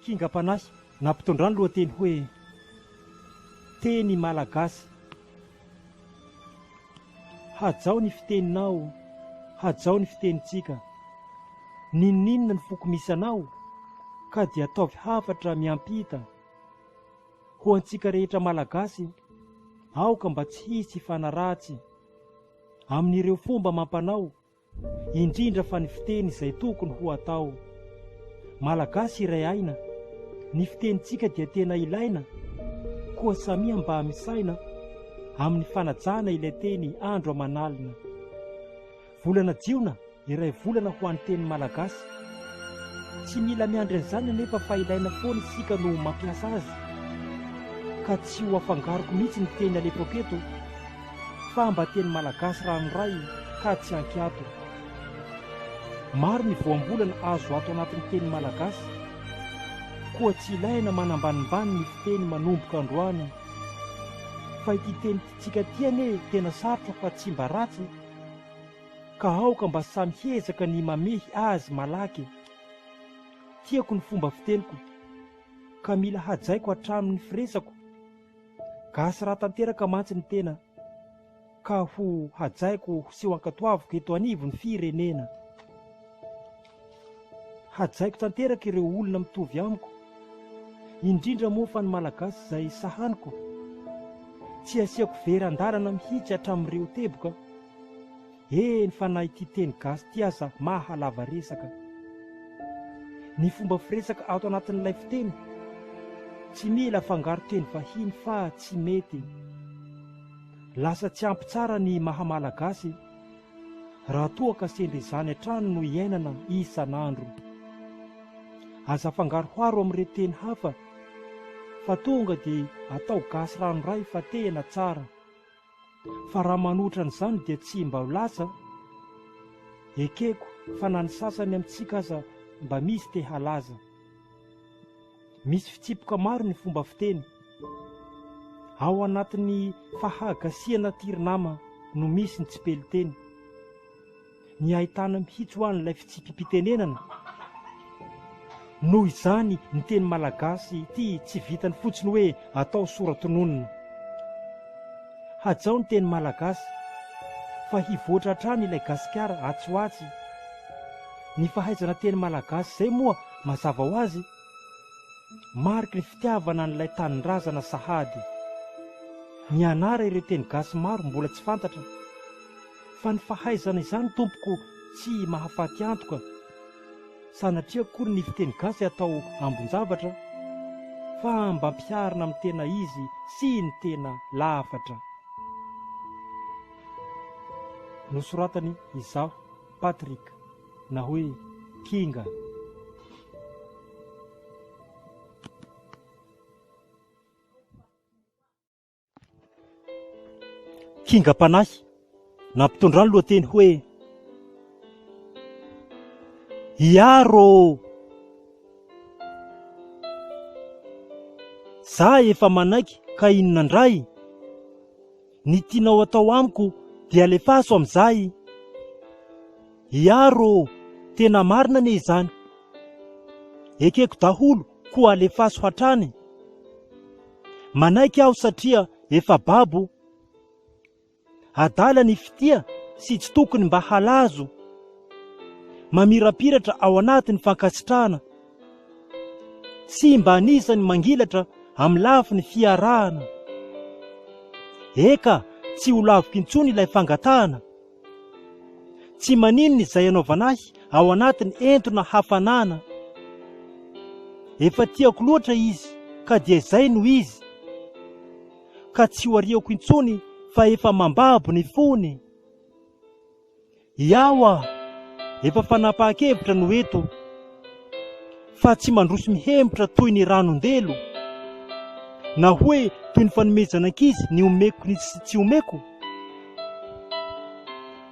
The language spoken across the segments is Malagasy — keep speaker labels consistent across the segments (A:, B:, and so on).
A: Kingam-panahy nampitondrany lohateny hoe Teny Malagasy. Hajao ny fiteninao, hajao ny fitenintsika. N'inon'inona ny foko misy anao ka dia ataovy hafatra miampita. Ho antsika rehetra Malagasy, aoka mba tsy hisy hifanaratsy amin'ireo fomba amam-panao indrindra fa ny fiteny izay tokony ho atao. Malagasy iray aina, ny fitenintsika dia tena ilaina, koa samia mba misaina amin'ny fanajana ilay teny andro aman'alina. Volana jiona, iray volana ho an'ny teny malagasy. Tsy mila miandry an'izany anefa fa ilaina foana isika no mampiasa azy, ka tsy ho afangaroko mihitsy ny teny alefako eto. Fa mba teny malagasy ranoray ka tsy ankiato. Maro ny voambolana azo ato anatin'ny teny malagasy, koa tsy ilaina manambanimbany ny fiteny manomboka androany. Fa ity tenintsika ity anie tena sarotra fa tsy mba ratsy, ka aoka mba samy hiezaka ny mamehy azy malaky. Tiako ny fomba fiteniko, ka mila hajaiko hatramin'ny firesako. Gasy raha tanteraka mantsy ny tena ka ho hajaiko sy ho ankatoaviko eto anivon'ny firenena. Hajaiko tanteraka ireo olona mitovy amiko, indrindra moa fa ny Malagasy izay sahaniko. Tsy asiako vera an-dalana mihitsy hatramin'ireo teboka. Eny fa na ity teny gasy ity aza maha lava resaka. Ny fomba firesaka ato anatin'ilay fiteny tsy mila afangaro teny vahiny fa tsy mety. Lasa tsy ampy tsara ny maha malagasy raha toa ka sendra izany hatrany no iainana isan'andro. Aza afangaroharo amin'ireo teny hafa fa tonga dia atao gasy ranoray fa tena tsara. Fa raha manohitra an'izany dia tsy mba ho lasa, ekeko fa na ny sasany amintsika aza mba misy te halaza. Misy fitsipika maro ny fomba fiteny. Ao anatin'ny fahagasiana ty ry nama no misy ny tsipeliteny. Ny ahitana mihitsy ho an'ilay fitsipi-pitenenana. Noho izany ny teny malagasy ity tsy vitany fotsiny hoe atao sora-tononina. Hajao ny teny malagasy fa hivoatra hatrany ilay Gasikara atsy ho atsy. Ny fahaizana teny malagasy izay moa mazava ho azy mariky ny fitiavana an'ilay tanindrazana sahady. Mianara ireo teny gasy maro mbola tsy fantatra. Fa ny fahaizana izany tompoko tsy mahafaty antoka, sanatria akory ny fiteny gasy atao ambon-javatra fa mba ampiharina amin'ny tena izy sy ny tena lafatra. Nosoratany izaho Patrick na hoe Kinga. Kingam-panahy, nampitondrany lohateny hoe Hiaro ô! Za efa manaiky ka inona ndray? Ny tianao atao amiko dia alefaso amin'izay. Hiaro ô! Tena marina anie izany. Ekeko daholo koa alefaso hatrany. Manaiky aho satria efa babo. Adala ny fitia sy tsy tokony mba halazo. Mamirapiratra ao anatin'ny fankasitrahana. Tsy mba anisan'ny mangilatra amin'ny lafiny fiarahana. Eka, tsy ho laviko intsony ilay fangatahana. Tsy maninona izay anaovana ahy ao anatin'ny entona hafanana. Efa tiako loatra izy ka dia izay no izy. Ka tsy ho ariako intsony fa efa mambabo ny fony. Iaho ah! Efa fanapahan-kevitra no eto fa tsy mandroso mihemotra toy ny ranon-delo. Na hoe toy ny fanomezana ankizy ny omeko ny tsy omeko.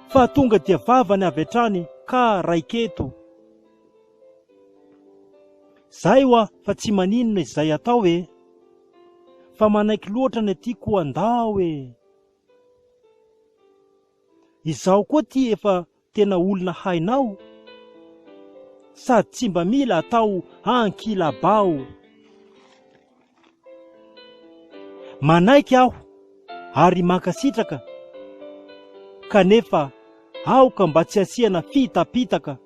A: Fa tonga dia vavany avy hatrany ka raiketo. Zay hoa fa tsy maninona izay atao e! Fa manaiky loatra ny aty koa ndao e! Izaho koa ty efa tena olona hainao. sady tsy mba mila atao ankilabao. Manaiky aho ary mankasitraka kanefa aoka mba tsy asiana fitapitaka.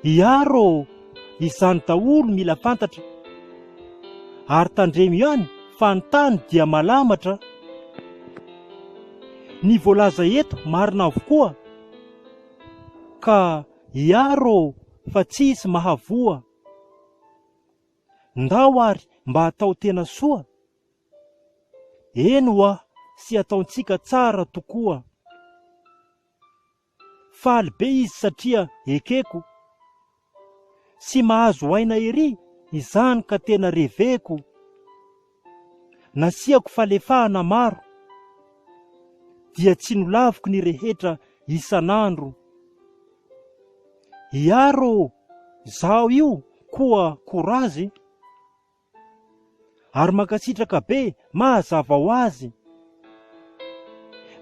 A: Iaro izany daholo mila fantatra ary tandremo ihany fa ny tany dia malamatra. Ny voalaza eto marina avokoa ka iaro fa tsisy mahavoa. Ndao ary mba atao tena soa. Eny hoa sy ataontsika tsara tokoa. Faly be izy satria ekeko. Sy mahazo aina ery izany ka tena reveko. Nasiako falefahana maro. Dia tsy nolaviko ny rehetra isan'andro. Iaro ô, zaho io koa korazy. Ary mankasitraka be mazava ho azy.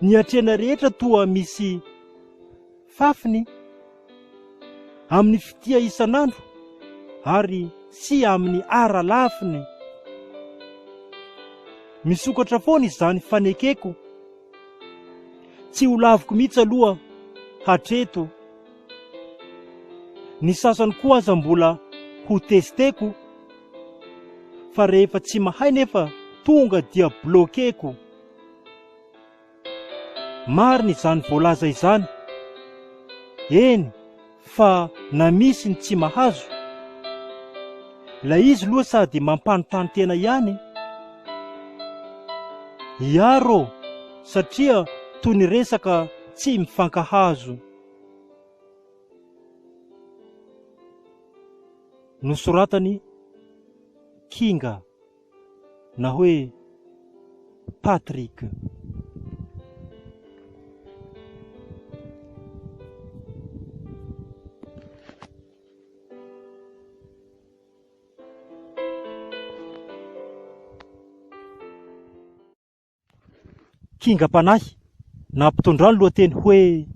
A: Ny atrehina rehetra toa misy fafiny amin'ny fitia isan'andro ary sy amin'ny ara-lafiny. Misokatra foana izany fanekeko. Tsy ho laviko mihitsy aloha hatreto. Ny sasany koa aza mbola ho testeko fa rehefa tsy mahay nefa tonga dia bloqueko. Marina izany voalaza izany. Eny fa na misy ny tsy mahazo. Ilay izy loha sady mampanontany tena ihany. Iaro satria toy ny resaka tsy mifankahazo. Nosoratany Kinga na hoe Patrick. Kingam-panahy nampitondra ny lohateny hoe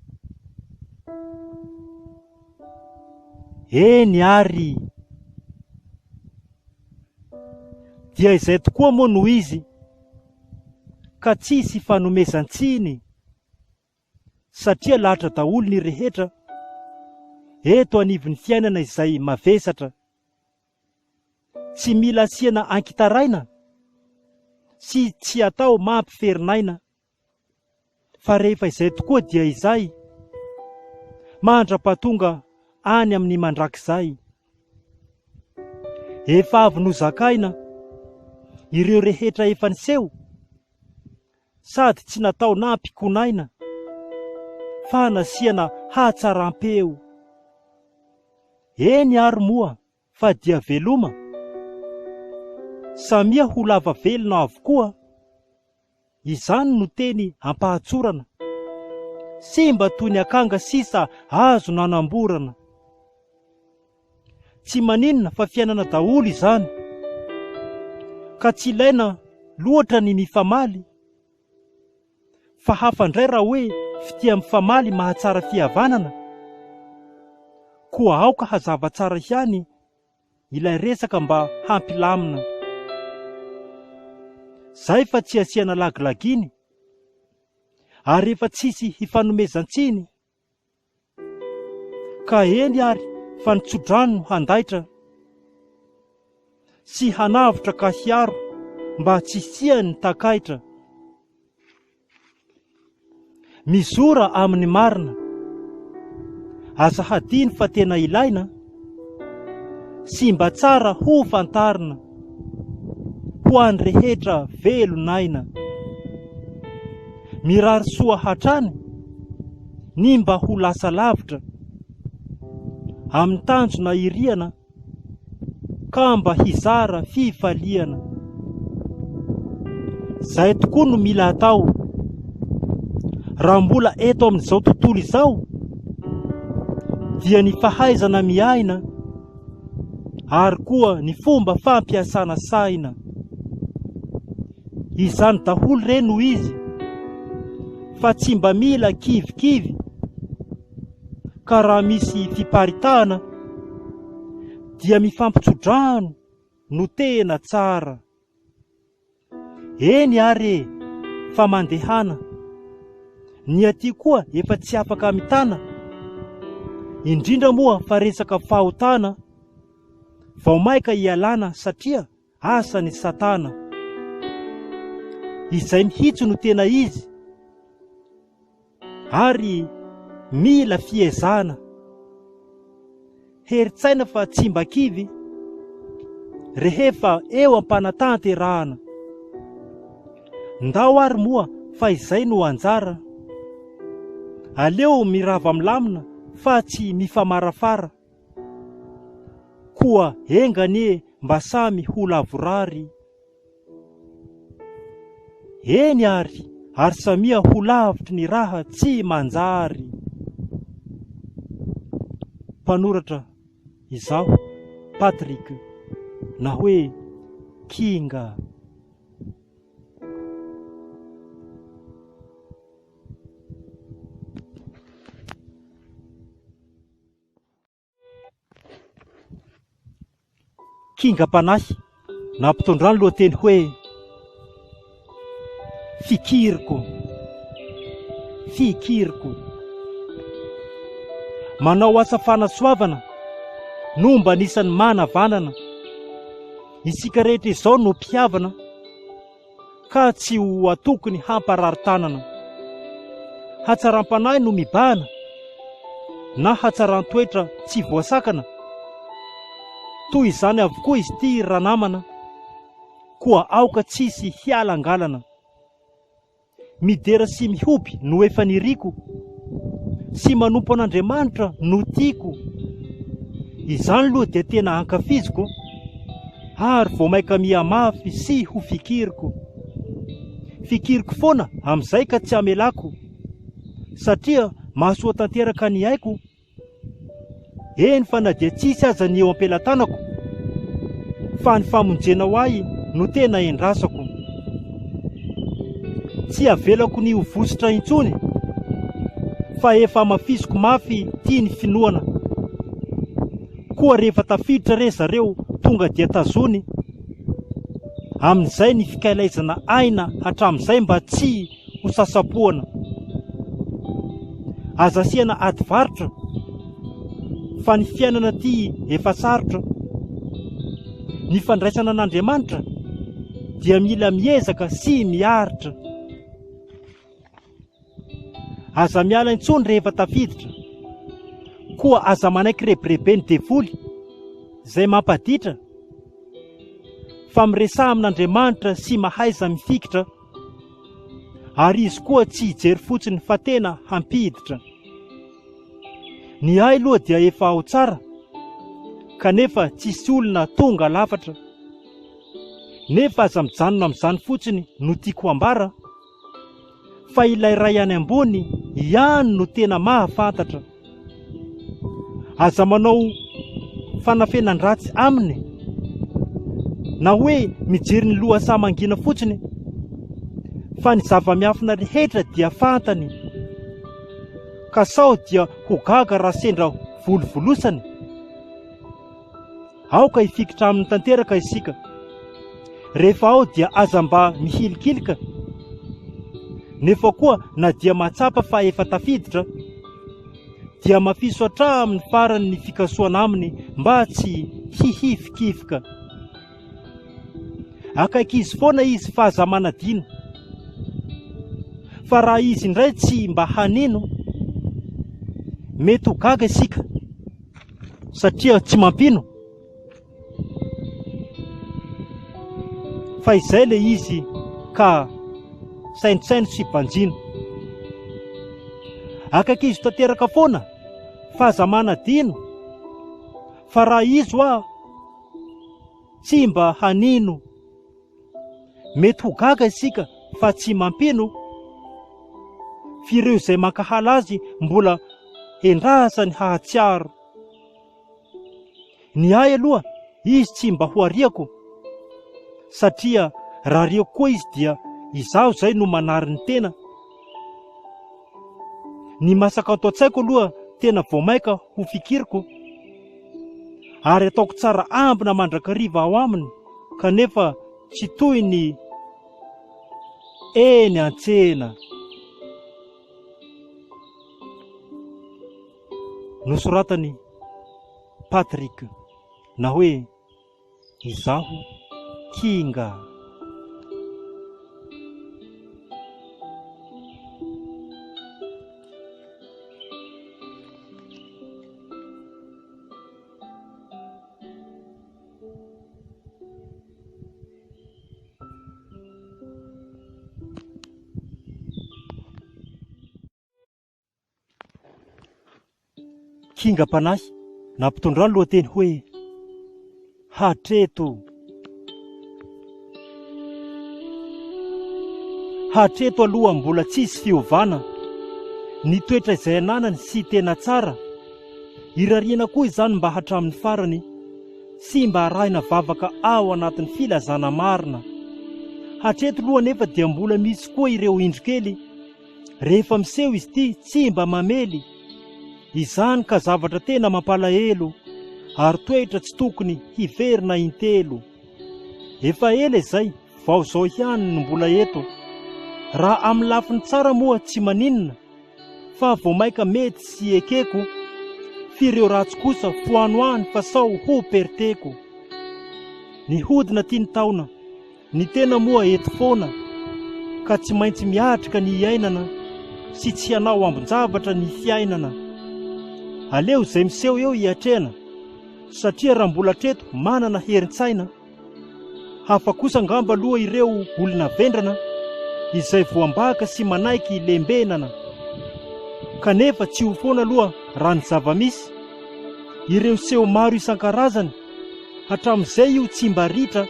A: Eny ary! Dia izay tokoa moa no izy ka tsisy ifanomezan-tsiny satria lahatra daholo ny rehetra eto anivon'ny fiainana izay mavesatra. Tsy mila asiana ankitaraina sy tsy atao mampiferin'aina fa rehefa izay tokoa dia izay mandra-pahatonga any amin'ny mandrakizay. Efa avy nozakaina ireo rehetra efa niseho sady tsy natao nampikonaina fa nasiana hatsaram-peo. Eny ary moa fa dia veloma. Samia ho lava velona avokoa. Izany no teny ampahatsorana. Simba toy ny akanga sisa azo nanamborana. Tsy maninona fa fiainana daholo izany. Ka tsy ilaina loatra ny mifamaly. Fa hafa indray raha hoe fitia mifamaly mahatsara fihavanana. Koa aoka hazava tsara ihany ilay resaka mba hampilamina. Zay fa tsy asiana lagilaginy ary efa tsisy hifanomezan-tsiny. Ka eny ary fa ny tsodrano no handaitra sy hanavotra ka hiaro mba tsy hisian'ny takaitra. Mizora amin'ny marina. Aza hadino fa tena ilaina sy mba tsara ho fantarina ho an'ny rehetra velon'aina. Mirary soa hatrany ny mba ho lasa lavitra amin'ny tanjona iriana ka mba hizara fifaliana. Zay tokoa no mila atao raha mbola eto amin'izao tontolo izao dia ny fahaizana miaina ary koa ny fomba fampiasana saina. Izany daholo re no izy fa tsy mba mila kivikivy. Ka raha misy fiparitahana dia mifampitso-drano no tena tsara. Eny ary e, fa mandehana. Ny aty koa efa tsy afaka mitana, indrindra moa fa resaka fahotana vao maika hialana satria asan'i satana. Izay mihitsy no tena izy. Ary mila fiezahana. Herin-tsaina fa tsy mba kivy rehefa eo am-panatanterahana. Ndao ary moa fa izay no anjara. Aleo mirava milamina fa tsy mifamarafara. Koa enga anie mba samy ho lavorary. Eny ary, ary samia ho lavitry ny raha tsy manjary. Mpanoratra, Izaho, Patrick, na hoe Kinga. Kingam-panahy nampitondrany lohateny hoe Fikiriko, fikiriko. Manao asa fanasoavana no mba anisan'ny manavanana. Isika rehetra izao no mpihavana. ka tsy ho atokony hamparary tanana. Hatsaram-panahy no mibahana na hatsaran-toetra tsy voasakana? Toy izany avokoa izy ity ranamana, koa aoka tsisy hialangalana. Midera sy mihoby no efa niriko, sy manompo an'Andriamanitra no tiako. Izany aloha dia tena ankafiziko, ary vao maika mihamafy sy ho fikiriko. Fikiriko foana amin'izay ka tsy hamelako, satria mahasoa tanteraka ny aiko. Eny fa na dia tsisy aza ny eo am-pelatanako, fa ny famonjena ho ahy no tena endrasako. Tsy avelako ny ho vositra intsony, fa efa hamafisiko mafy ity ny finoana. Koa rehefa tafiditra re zareo tonga dia tazony, amin'izay ny fikailezana aina hatramin'izay mba tsy ho sasapoana. Aza asiana ady varotra fa ny fiainana aty efa sarotra. Ny fandraisana an'Andriamanitra dia mila miezaka sy miaritra. Aza miala intsony rehefa tafiditra. Koa aza manaiky rebireben'ny devoly izay mampaditra fa miresaha amin'Andriamanitra sy mahaiza mifikitra. Ary izy koa tsy hijery fotsiny fa tena hampiditra. Ny ahy aloha dia efa ao tsara kanefa tsisy olona tonga lafatra. Nefa aza mijanona amin'izany fotsiny no tiako hambara fa ilay Ray any ambony ihany no tena mahafantatra. Aza manao fanafenan-dratsy aminy, na hoe mijery ny lohasaha mangina fotsiny, fa ny zava-miafina rehetra dia fantany, ka sao dia ho gaga raha sendra volovolosany. Aoka hifikitra aminy tanteraka isika. Rehefa ao dia aza mba mihilikilika, nefa koa na dia mahatsapa fa efa tafiditra, dia hamafiso hatramin'ny farany ny fikasohana aminy mba tsy hihifikifika. Akaiky izy foana izy fa aza manadino. Fa raha izy indray tsy mba hanino, mety ho gaga isika satria tsy mampino. Fa izay le izy ka saintsaino sy banjino. Akaikizo tanteraka foana fa aza manadino fa raha izy hoa tsy mba hanino. Mety ho gaga isika fa tsy mampino f'ireo izay mankahala azy mbola hendrasany hahatsiaro. Ny ahy aloha izy tsy mba ho ariako satria raha ariako koa izy dia izaho izay no manary ny tena. Ny masaka ato an-tsaiko aloha tena vao maika ho fikiriko ary ataoko tsara ambina mandrakariva ao aminy kanefa tsy toy ny eny an-tsena. Nosoratan'i Patrick na hoe Izaho kinga. Kingam-panahy nampitondra ny lohateny hoe Hatreto. Hatreto aloha mbola tsisy fiovana ny toetra izay ananany sy tena tsara. Irariana koa izany mba hatramin'ny farany sy mba arahina vavaka ao anatin'ny filazana marina. Hatreto loha anefa dia mbola misy koa ireo indro kely Rehefa miseho izy ity tsy mba mamely izany ka zavatra tena mampalahelo ary toetra tsy tokony hiverina intelo. Efa ela izay vao zao ihany no mbola eto. Raha amin'ny lafiny tsara moa tsy maninona fa vao maika mety sy ekeko f'ireo ratsy kosa foano any fa sao ho perteko. Nihodina ty ny taona. Ny tena moa eto foana ka tsy maintsy miatrika ny iainana sy tsy hanao ambin-javatra ny fiainana. Aleo izay miseho eo hiatrehana satria raha mbola hatreto manana herin-tsaina. Hafa kosa angamba aloha ireo olona vendrana izay voambaka sy manaiky lembenana. Kanefa tsy ho foana aloha raha ny zava-misy. Ireo seho maro isan-karazany Hatramin'izay io tsy mba ritra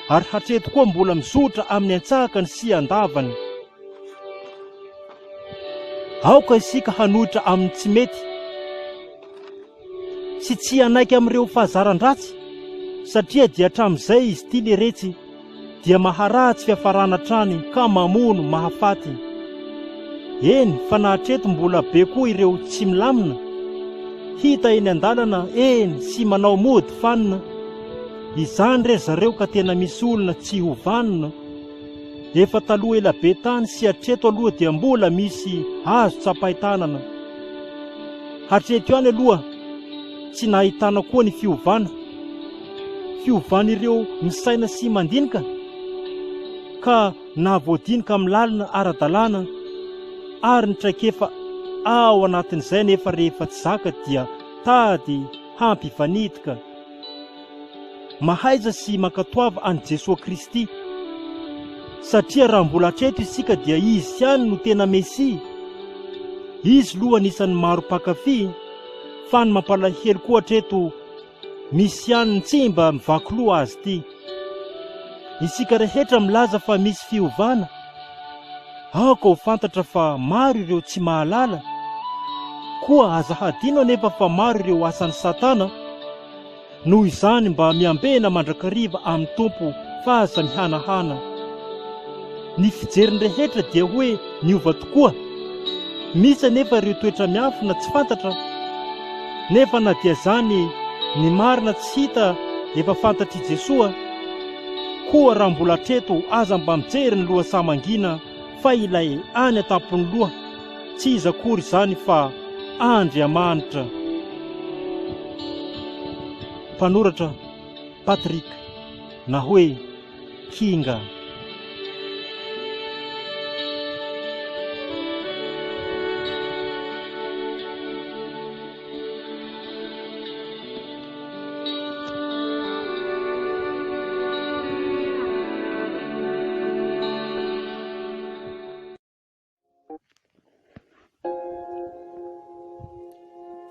A: ary hatreto koa mbola mizotra amin'ny antsakany sy andavany. Aoka isika hanohitra amin'ny tsy mety sy tsy hanaiky amin'ireo fahazaran-dratsy satria dia hatramin'izay izy ity leretsy dia maharatsy fiafarana hatrany ka mamono mahafaty. Eny fa na hatreto mbola be koa ireo tsy milamina, hita eny an-dalana eny sy manao mody fanina, izany re zareo ka tena misy olona tsy ho vanona. Efa taloha ela be tany sy hatreto aloha dia mbola misy azo tsapain-tanana. Hatreto ihany aloha tsy nahitana koa ny fiovana. Fiovan'ireo misaina sy mandinika ka nahavoadinika amin'ny lalina ara-dalàna ary ny traikefa ao anatin'izay nefa rehefa tsy zaka dia tady hampivanitika. Mahaiza sy mankatoava an'i Jesoa Kristy satria raha mbola hatreto isika dia Izy ihany no tena Mesia. Izy loha anisan'ny maro mpankafy fa ny mampalahelo koa hatreto Misy ihany ny tsy mba mivaky loha azy ity. Isika rehetra milaza fa misy fiovana. Aoka ho fantatra fa maro ireo tsy mahalala. Koa aza hadino anefa fa maro ireo asan'i Satana. Noho izany mba miambena mandrakariva amin'ny Tompo fa aza mihanahana. Ny fijerin'ny rehetra dia hoe niova tokoa. Misy anefa ireo toetra miafina tsy fantatra. Nefa na dia izany ny marina tsy hita efa fantatr'i Jesoa. Koa raha mbola hatreto aza mba mijery ny lohasaha mangina fa ilay any an-tampon'ny loha tsy iza akory izany fa Andriamanitra. Mpanoratra Patrick na hoe Kinga.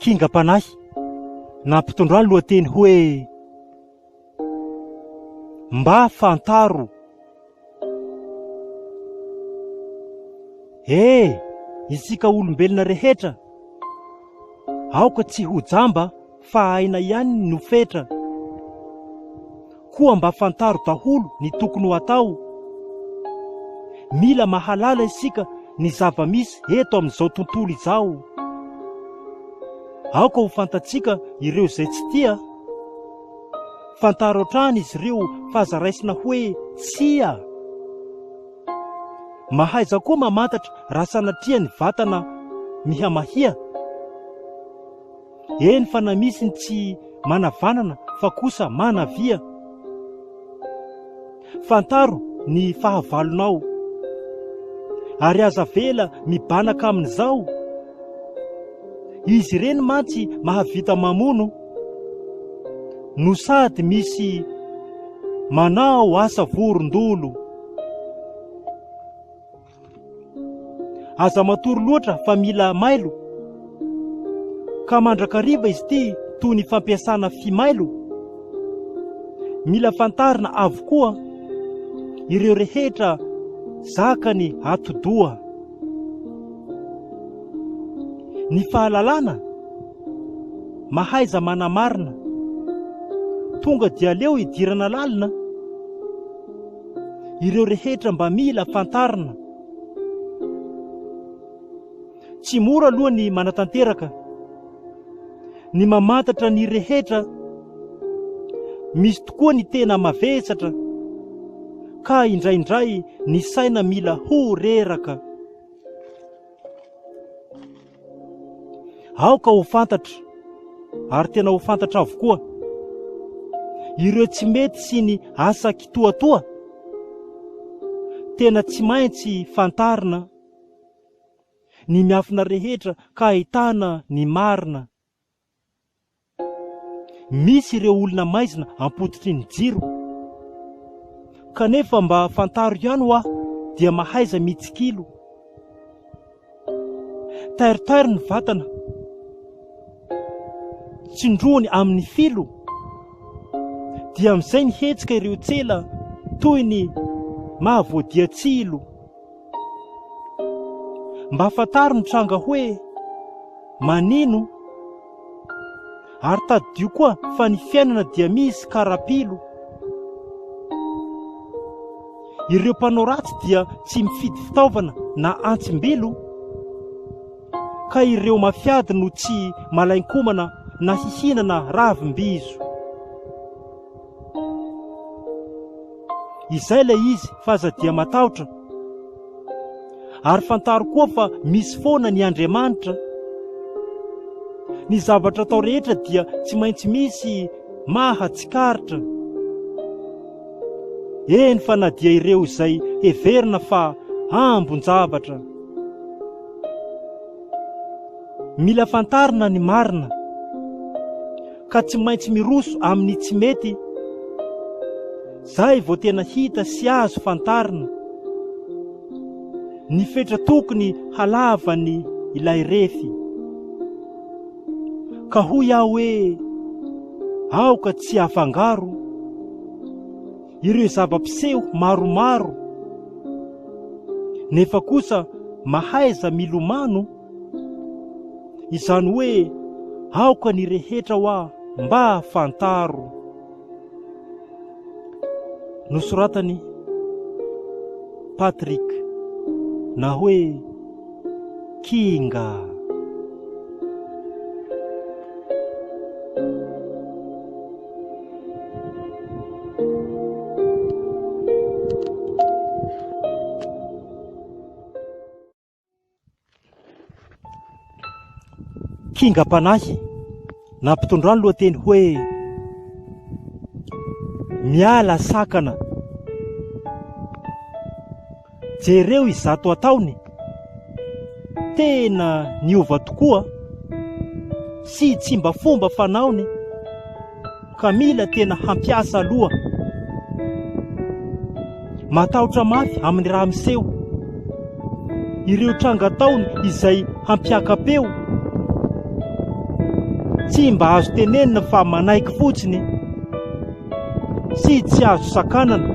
A: Kingam-panahy nampitondra ny lohateny hoe Mba fantaro. E, isika olombelona rehetra, aoka tsy ho jamba fa aina ihany no fetra. Koa mba fantaro daholo ny tokony ho atao. Mila mahalala isika ny zava-misy eto amin'izao tontolo izao. Aoka ho fantatsika ireo izay tsy tia. Fantaro hatrany izy ireo fa aza raisina hoe tsia. Mahaiza koa mamantatra raha sanatria ny vatana mihamahia. Eny fa na misy ny tsy manavanana fa kosa manavia. Fantaro ny fahavalonao ary aza avela mibanaka amin'izao. Izy ireny mantsy mahavita mamono no sady misy manao asa vorondolo. Aza matory loatra fa mila mailo. Ka mandrakariva izy ity toy ny fampiasana fimailo. Mila fantarina avokoa ireo rehetra zakany atidoha. Ny fahalalana, mahaiza manamarina. Tonga dia aleo hidirana lalina. Ireo rehetra mba mila fantarina. Tsy mora aloha ny manatanteraka, ny mamantatra ny rehetra. Misy tokoa ny tena mavesatra, ka indraindray ny saina mila ho reraka. Aoka ho fantatra, ary tena ho fantatra avokoa, ireo tsy mety sy ny asa kitoatoa. Tena tsy maintsy fantarina ny miafina rehetra ka ahitana ny marina. Misy ireo olona maizina ampototry ny jiro. Kanefa mba fantaro ihany hoa dia mahaiza mitsikilo. Tairitairo ny vatana. Tsindroany amin'ny filo. Dia amin'izay mihetsika ireo tsela toy ny mahavoadia-tsilo. Mba fantaro ny tranga hoe manino ary tadidio koa fa ny fiainana dia misy karapilo. Ireo mpanao ratsy dia tsy mifidy fitaovana na antsimbilo ka ireo mafiady no tsy malain-komana na hihinana ravim-bizo. Izay ilay izy fa aza dia matahotra. Ary fantaro koa fa misy foana ny Andriamanitra. Ny zavatra atao rehetra dia tsy maintsy misy mahatsikaritra. Eny fa na dia ireo izay heverina fa ambon-javatra. Mila fantarina ny marina ka tsy maintsy miroso amin'ny tsy mety zay vao tena hita sy azo fantarina ny fetra tokony halavany ilay refy. Ka hoy aho hoe aoka tsy afangaro ireo zava-piseho maromaro nefa kosa mahaiza milomano, izany hoe aoka ny rehetra hoa mba fantaro. Nosoratan'i Patrick na hoe Kinga. Kingam-panahy nampitondrany lohateny hoe Miala sakana. Jereo izato ataony, tena niova tokoa sy tsy mba fomba fanaony ka mila tena hampiasa aloha. Matahotra mafy amin'ny raha miseho. Ireo tranga ataony izay hampiaka-peo. Tsy mba azo tenenina fa manaiky fotsiny. Sy tsy azo sakanana.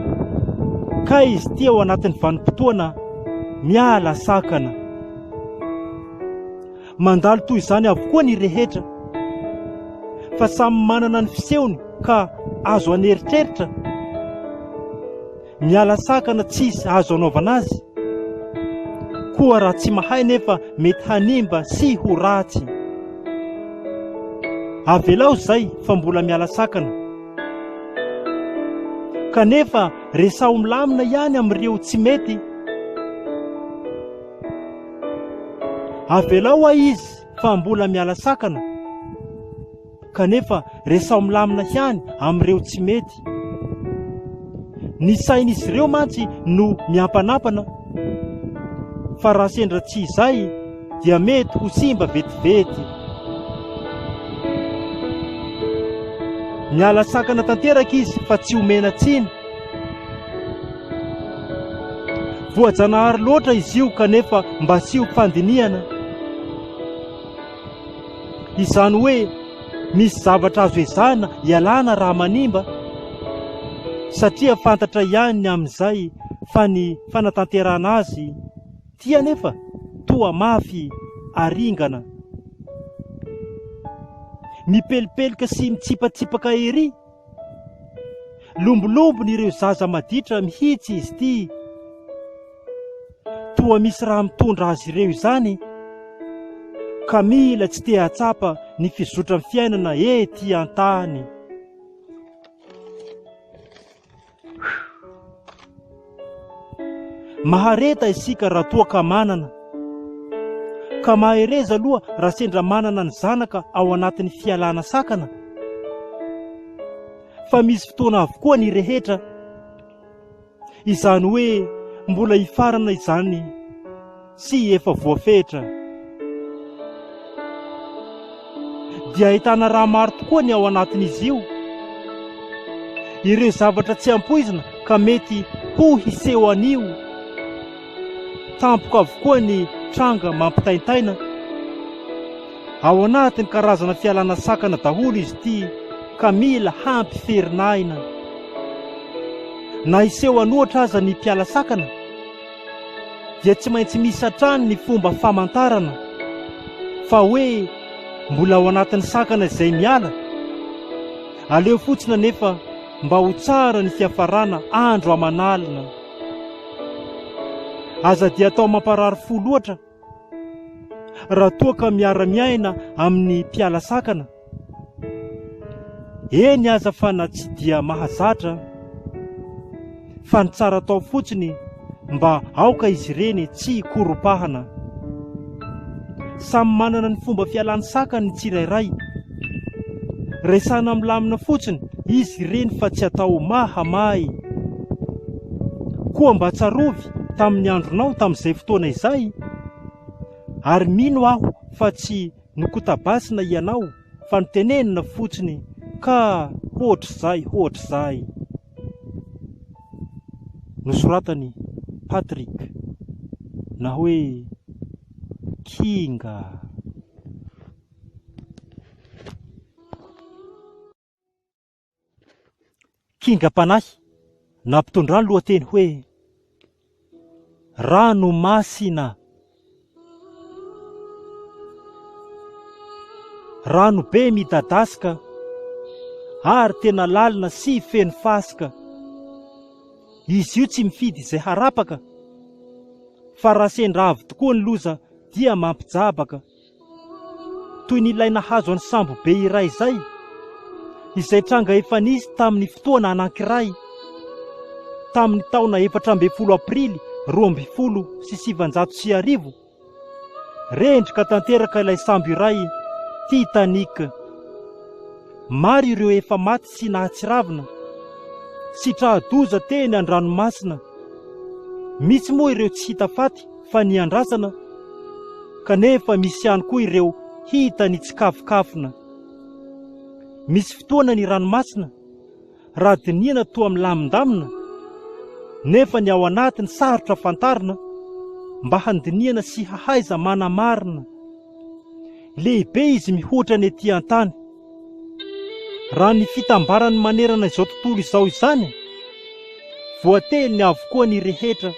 A: Kay izy ity ao anatin'ny vanim-potoana miala sakana. Mandalo toy izany avokoa ny rehetra fa samy manana ny fisehony ka azo an'eritreritra. Miala sakana tsisy azo anaovana azy. Koa raha tsy mahay nefa mety hanimba sy ho ratsy. Avelao izay fa mbola miala sakana. Kanefa resaho milamina ihany amin'ireo tsy mety. Avelao hoa izy fa mbola miala sakana. Kanefa resaho milamina ihany amin'ireo tsy mety. Ny sain'izy ireo mantsy no miampanampana fa raha sendra tsy izay dia mety ho simba vetivety. Miala sakana tanteraka izy fa tsy omena tsiny. Voajanahary loatra izy io kanefa mba asio fandinihana. Izany hoe misy zavatra azo ezahina ialana raha manimba satria fantatra ihany ny amin'izay fa ny fanatanterahana azy ity anefa toa mafy aringana. Mipelipelika sy mitsipatsipaka ery. Lombolombony ireo zaza maditra mihitsy izy ity. Toa misy raha mitondra azy ireo izany ka mila tsy te hahatsapa ny fizotran'ny fiainana ety an-tany. Mahareta isika raha toa ka manana. Ka mahereza aloha raha sendra manana ny zanaka ao anatin'ny fialana sakana. Fa misy fotoana avokoa ny rehetra. Izany hoe mbola hifarana izany sy efa voafetra. Dia ahitana raha maro tokoa ny ao anatin'izy io. Ireo zavatra tsy ampoizina ka mety ho hiseho anio. Tampoka avokoa ny tranga mampitaintaina. Ao anatin'ny karazana fialana sakana daholo izy ity ka mila hampiferin'aina. Na hiseho an'ohatra aza ny mpiala sakana dia tsy maintsy misy hatrany ny fomba famantarana fa hoe mbola ao anatin'ny sakana izay miala. Aleo fotsiny anefa mba ho tsara ny fiafarana andro aman'alina. Aza dia atao mamparary fo loatra raha toa ka miara-miaina amin'ny mpiala sakana. Eny aza fa na tsy dia mahazatra fa ny tsara atao fotsiny mba aoka izy ireny tsy hikoropahana. Samy manana ny fomba fialany sakany ny tsirairay. Resahina milamina fotsiny izy ireny fa tsy atao mahamay. Koa mba tsarovy tamin'ny andronao tamin'izay fotoana izay, ary mino aho fa tsy nokotabasina ianao fa notenenina fotsiny ka hoatr'izay hoatr'izay. Nosoratan'i Patrick na hoe Kinga. Kingam-panahy nampitondrany lohateny hoe Ranomasina. Rano be midadasika ary tena lalina sy feno fasika. Izy io tsy mifidy izay harapaka fa raha sendra avy tokoa ny loza dia mampijabaka. toy ny ilay nahazo an'ny sambo be iray izay, izay tranga efa nisy tamin'ny fotoana anankiray, tamin'ny taona 14 aprily 1912, rendrika tanteraka ilay sambo iray Titanic. Maro ireo efa maty sy nahatsiravina sy tra-doza teny an-dranomasina. Misy moa ireo tsy hita faty fa niandrasana kanefa misy ihany koa ireo hita nitsikafokafona. Misy fotoana ny ranomasina raha dinihana toa milamindamina nefa ny ao anatiny sarotra fantarina mba handinihana sy hahaiza manamarina. Lehibe izy mihoatra ny ety an-tany. Raha ny fitambarany manerana izao tontolo izao izany, voateliny avokoa ny rehetra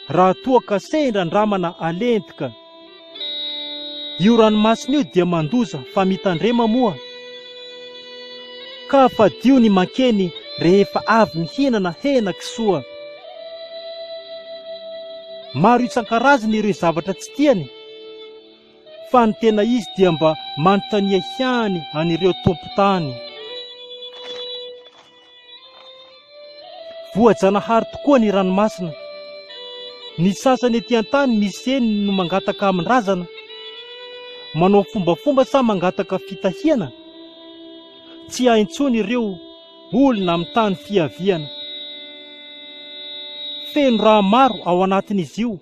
A: raha toa ka sendra andramana alentika. Io ranomasina io dia mandoza fa mitandrema moa ka fadio ny mankeny rehefa avy mihinana hena kisoa. Maro isan-karazany ireo zavatra tsy tiany. Fa ny tena izy dia mba manontania ihany an'ireo tompon-tany. Voajanahary tokoa ny ranomasina. Ny sasany ety an-tany misy eny no mangataka amin-drazana. Manao fombafomba sa mangataka fitahiana? Tsy hay intsony ireo olona amin'ny tany fiaviana. Feno raha maro ao anatin'izy io.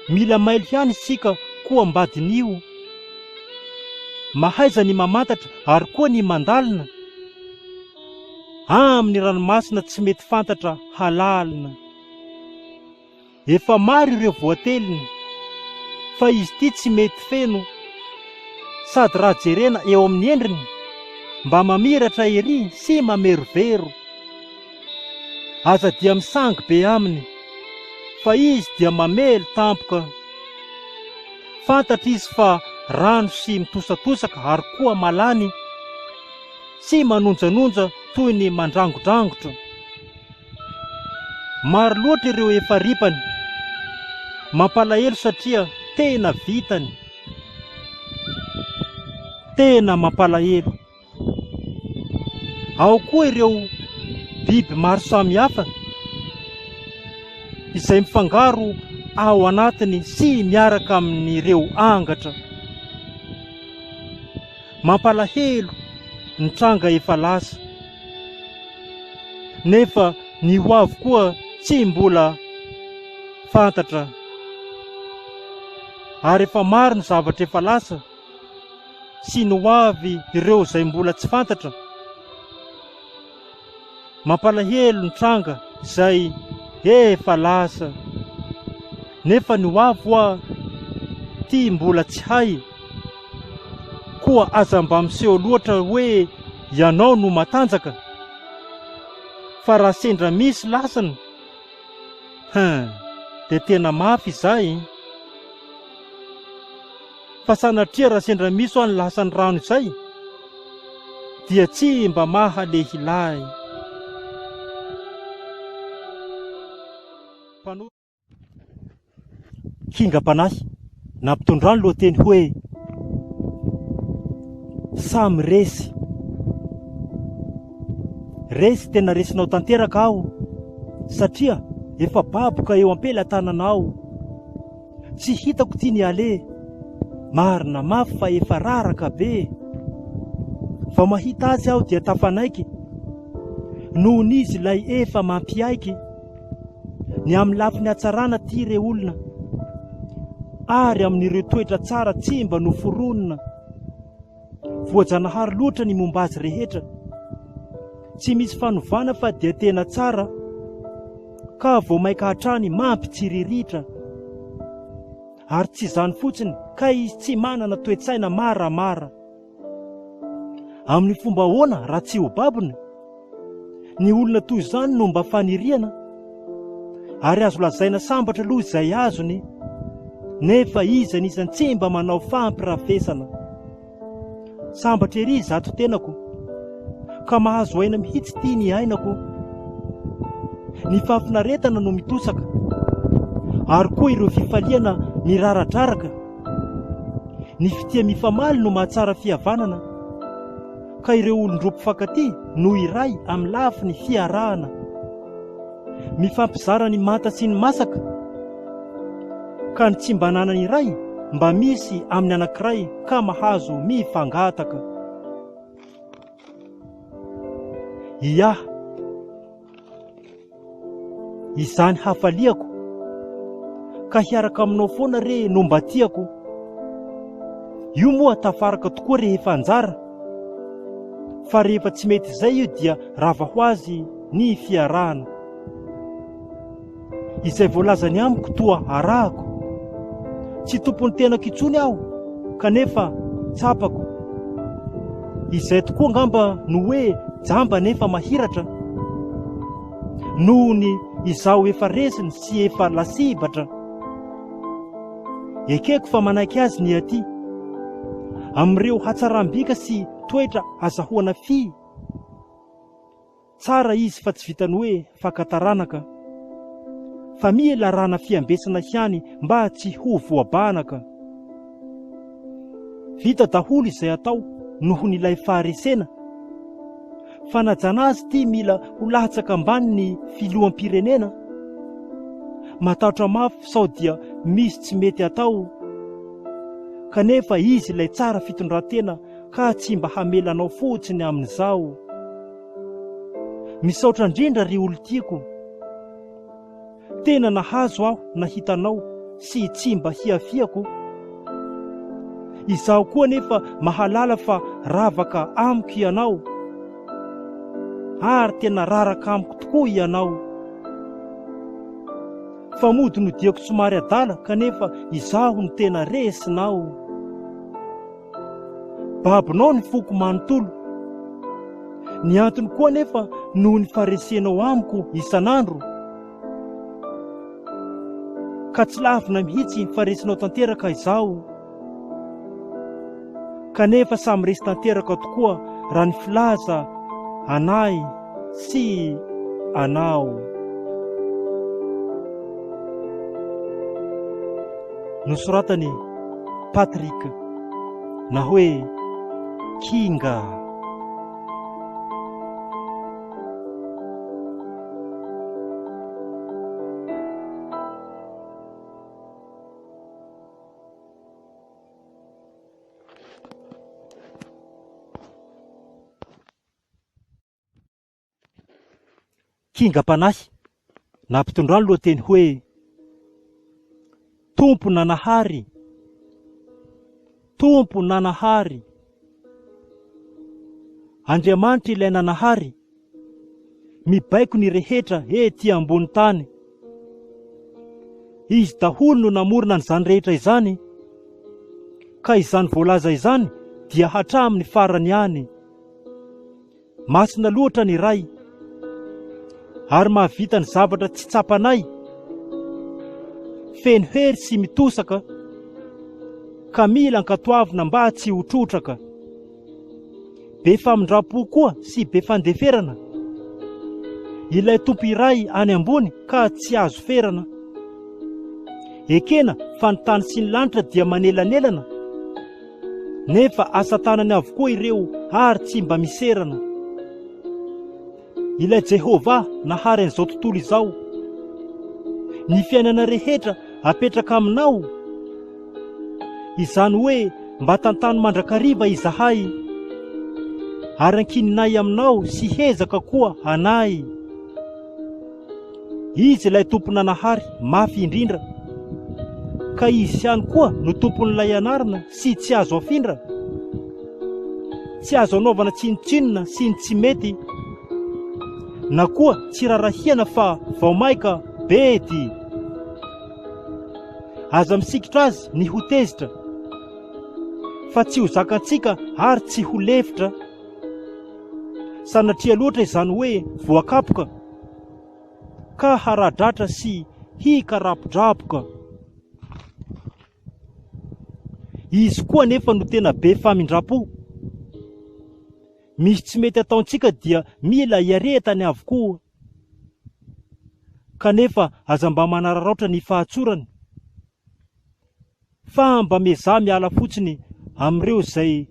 A: Mila mailo ihany isika koa mba diniho. Mahaiza ny mamantatra ary koa ny mandalina. Amin'ny ranomasina tsy mety fantatra halalina. Efa maro ireo voateliny fa izy ity tsy mety feno sady raha jerena eo amin'ny endriny mba mamiratra ery sy mamerovero. Aza dia misangy be aminy fa izy dia mamely tampoka. Fantatra izy fa rano sy mitosatosaka ary koa malany sy manonjanonja toy ny mandrangodrangotra. Maro loatra ireo efa ripany. Mampalahelo satria tena vitany. Tena mampalahelo. Ao koa ireo biby maro samihafa izay mifangaro ao anatiny sy miaraka amin'ireo angatra. Mampalahelo ny tranga efa lasa. Nefa ny ho avy koa tsy mbola fantatra. Ary efa maro ny zavatra efa lasa sy ny ho avy ireo izay mbola tsy fantatra. Mampalahelo ny tranga izay efa lasa. Nefa ny ho avy hoa ty mbola tsy hay. Koa aza mba miseho loatra hoe ianao no matanjaka. Fa raha sendra misy lasany, hein, dia tena mafy izay. Fa sanatria raha sendra misy hoa ny lasan'ny rano izay, dia tsy mba maha lehilahy. Kingam-panahy, nampitondrany lohateny hoe Samy resy. Resy tena resinao tanteraka aho satria efa baboka eo am-pelatananao. Tsy hitako ty ny aleha. Marina mafy fa efa raraka be. Vao mahita azy aho dia tafanaiky. Nohon'izy ilay efa mampiaiky. Ny amin'ny lafiny hatsarana ty re olona. Ary amin'ireo toetra tsara tsy mba noforonina. Voajanahary loatra ny momba azy rehetra. Tsy misy fanovana fa dia tena tsara ka vao maika hatrany mampitsiriritra. Ary tsy izany fotsiny ka izy tsy manana toe-tsaina maramara. Amin'ny fomba ahoana raha tsy ho babony? Ny olona toy izany no mba faniriana ary azo lazaina sambatra aloha izay azony nefa izy anisan'ny tsy mba manao fampirafesana. Sambatra ery izato tenako ka mahazo aina mihitsy ity ny ainako. Ny fahafinaretana no mitosaka ary koa ireo fifaliana miraradraraka. Ny fitia mifamaly no mahatsara fihavanana. ka ireo olon-droa mpifankatia no iray amin'ny lafiny fiarahana. Mifampizara ny manta sy ny masaka, ka ny tsy mba ananany iray mba misy amin'ny anankiray ka mahazo mifangataka. Ia. Izany hafaliako ka hiaraka aminao foana re no mba tiako. Io moa tafaraka tokoa rehefa anjara fa rehefa tsy mety izay io dia rava ho azy ny fiarahana. Izay voalazany amiko toa arahako. Tsy tompon'ny tenako intsony aho kanefa tsapako. Izay tokoa angamba no hoe jamba nefa mahiratra. Noho ny izaho efa resiny sy efa lasibatra. Ekeko fa manaiky azy ny aty. Amin'ireo hatsaram-bika sy toetra azahoana fy. Tsara izy fa tsy vitan'ny hoe faka taranaka. Fa mila arahana fiambesana ihany mba tsy ho voabanaka. Vita daholo izay atao noho ny ilay faharesena. Fanajana azy ity mila ho latsaka ambany ny filoham-pirenena. Matahotra mafy sao dia misy tsy mety atao. Kanefa izy ilay tsara fitondran-tena ka tsy mba hamela anao fotsiny amin'izao. Misaotra indrindra ry olon-tiako. Tena nahazo aho nahita anao sy tsy mba hiafiako. Izaho koa anefa mahalala fa ravaka amiko ianao. Ary tena raraka amiko tokoa ianao. Fa mody nodiako somary adala kanefa izaho no tena resinao. Babonao ny foko manontolo. Ny antony koa anefa noho ny faharesenao amiko isan'andro. Ka tsy lavina mihitsy fa resinao tanteraka izaho. Kanefa samy resy tanteraka tokoa raha ny filaza anay sy anao. Nosoratan'i Patrick na hoe Kinga. Kingam-panahy, nampitondrany lohateny hoe Tompo Nanahary, Tompo Nanahary, Andriamanitra ilay Nanahary, mibaiko ny rehetra ety ambony tany. Izy daholo no namorona an'izany rehetra izany, ka izany voalaza izany dia hatramin'ny farany ihany. Masina loatra ny Ray, ary mahavita ny zavatra tsy tsapanay. Feno hery sy mitosaka, ka mila ankatoavina mba tsy ho trotraka. Be famindram-po koa sy be fandeferana, ilay Tompo iray any ambony ka tsy azo ferana. Ekena fa ny tany sy ny lanitra dia manelanelana, Nefa asa tanany avokoa ireo ary tsy mba miserana. Ilay Jehovah nahary an'izao tontolo izao. Ny fiainana rehetra apetraka aminao. Izany hoe mba tantano mandrakariva izahay. Ary ankininay aminao sy hezaka koa anay. Izy ilay Tomponanahary mafy indrindra, ka Izy ihany koa no tompon'ilay anarana sy tsy azo afindra, tsy azo anaovana tsinontsinona sy ny tsy mety, na koa tsy rarahiana fa vao maika bedy. Aza misikitra azy ny ho tezitra, fa tsy ho zakantsika ary tsy ho lefitra. Sanatria loatra izany hoe voakapoka ka haradratra sy hikarapodrapoka. Izy koa anefa no tena be famindram-po. Misy tsy mety ataontsika dia mila iaretany avokoa. Kanefa aza mba manararaotra ny fahatsorany. Fa mba miezaha miala fotsiny amin'ireo izay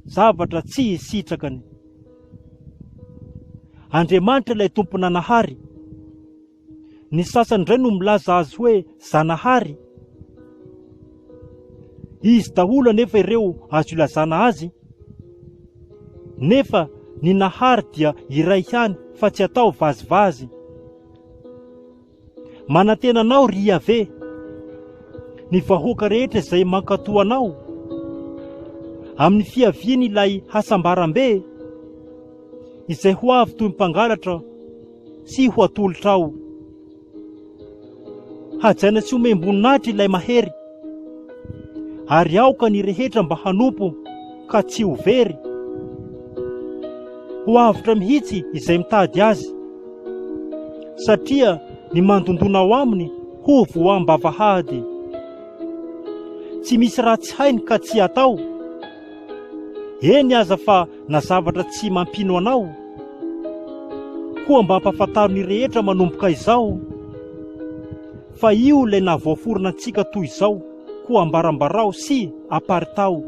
A: zavatra tsy sitrakany. Andriamanitra ilay Tompo Nanahary. Ny sasany indray no milaza azy hoe Zanahary. Izy daholo anefa ireo azo ilazana azy. Nefa ny Nahary dia iray ihany fa tsy atao vazivazy. Manantena Anao, ry Iaveh, ny vahoaka rehetra izay mankatò Anao, amin'ny fiaviany ilay hasambaram-be, izay ho avy toy ny mpangalatra sy ho atolotrao. Hajaina sy omem-boninahitra ilay mahery, ary aoka ny rehetra mba hanompo ka tsy ho very. Ho avotra mihitsy izay mitady azy, satria ny mandondona ao aminy ho voam-bavahady. Tsy misy raha tsy hainy ka tsy atao, eny aza fa na zavatra tsy mampino anao. Koa mba ampafantaro ny rehetra manomboka izao fa io ilay nahavoaforona antsika toy izao, koa ambarambarao sy aparitaho.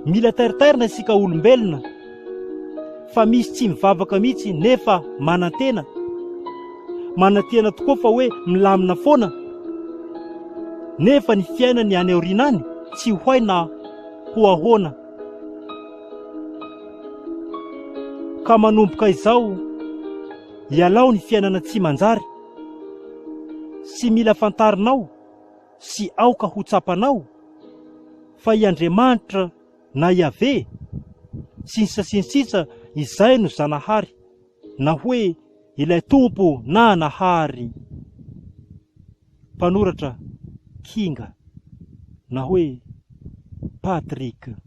A: Mila tairitairina isika olombelona fa misy tsy mivavaka mihitsy nefa manantena. Manantena tokoa fa hoe milamina foana nefa ny fiainany any aoriana any tsy ho hay na ho ahoana. Ka manomboka izao, ialao ny fiainana tsy manjary sy mila fantarinao sy aoka ho tsapanao fa i Andriamanitra na Yaveh sy ny sisa sy ny sisa izay no Zanahary na hoe ilay Tompo na Nahary. Mpanoratra Kinga na hoe Patrick.